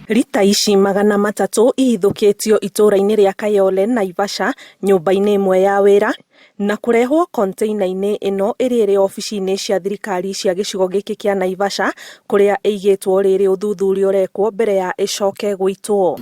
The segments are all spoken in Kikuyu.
Rita ici 300 ihithũkĩtio itũũra-inĩ rĩa Kayole, Naivasha, nyũmba-inĩ ĩmwe ya wĩra na kũrehwo container-inĩ ĩno ĩrĩa ĩrĩ obici-inĩ cia thirikari cia gĩcigo gĩkĩ kĩa Naivasha, kũrĩa ĩigĩtwo rĩrĩ ũthuthuria ũrekwo mbere ya ĩcoke gũitwo.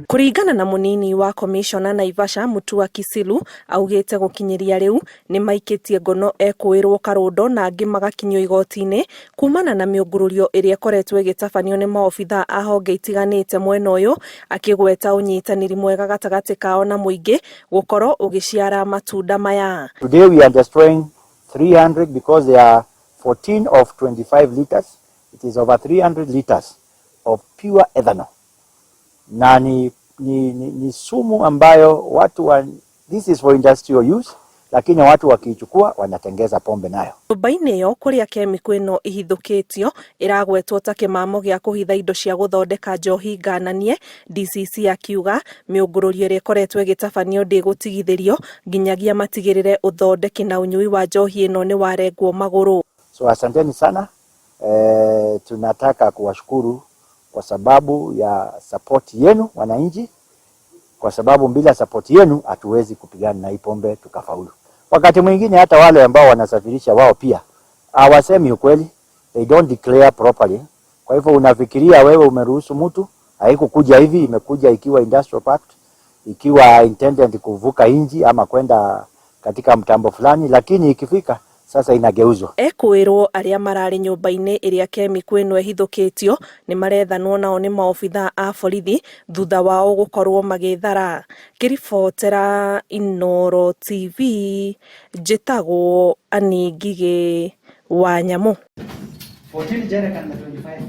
Kũringana na mũnini wa komishona Naivasha, Mutua Kisilu, augĩte gũkinyĩria rĩu nĩmaikĩtie ngono ekũĩrwo Karũndo na angĩ magakinyio igoti-inĩ kumana na mĩũngũrũrio ĩrĩa ĩkoretwo ĩgĩtabanio nĩ maobithaa a honge itiganĩte mwena ũyũ, akĩgweta ũnyitanĩri mwega gatagatĩ kao na mũingĩ gũkorwo ũgĩciara matunda maya. Today we are destroying 300 because they are 14 of 25 liters. It is over 300 liters of pure ethanol. Na ni sumu ambayo watu wa, this is for industrial use, lakini watu wakiichukua wanatengeza pombe nayo. Nyũmba-inĩ ĩyo kũrĩa kemiko ĩno ĩhithũkĩtio ĩragwetwo ta kĩmamo gĩa kũhitha indo cia gũthondeka njohi ngananie, DCC akiuga mĩũngũrũrio ĩrĩa ĩkoretwo ĩgĩtabanio ndĩgũtigithĩrio nginyagia matigĩrĩre ũthondeki na ũnyui wa njohi ĩno nĩ warengwo magũrũ. So asanteni sana. Tunataka kuwashukuru kwa sababu ya support yenu wananchi, kwa sababu bila support yenu hatuwezi kupigana na hii pombe tukafaulu. Wakati mwingine hata wale ambao wanasafirisha wao pia hawasemi ukweli, they don't declare properly. Kwa hivyo unafikiria wewe umeruhusu mtu, haikukuja hivi, imekuja ikiwa industrial park, ikiwa intended kuvuka inji ama kwenda katika mtambo fulani, lakini ikifika sasa inageuzwa. Ekwĩrwo arĩa mararĩ nyũmba-inĩ ĩrĩa kemiko ĩno ĩhithũkĩtio nĩ marethanwo nao nĩ maobithaa a borithi thutha wao gũkorwo magĩthara. Ngĩribotera Inooro TV, njĩtagwo Annie Ngigĩ wa Nyamũ. 14 jerrycan na 25.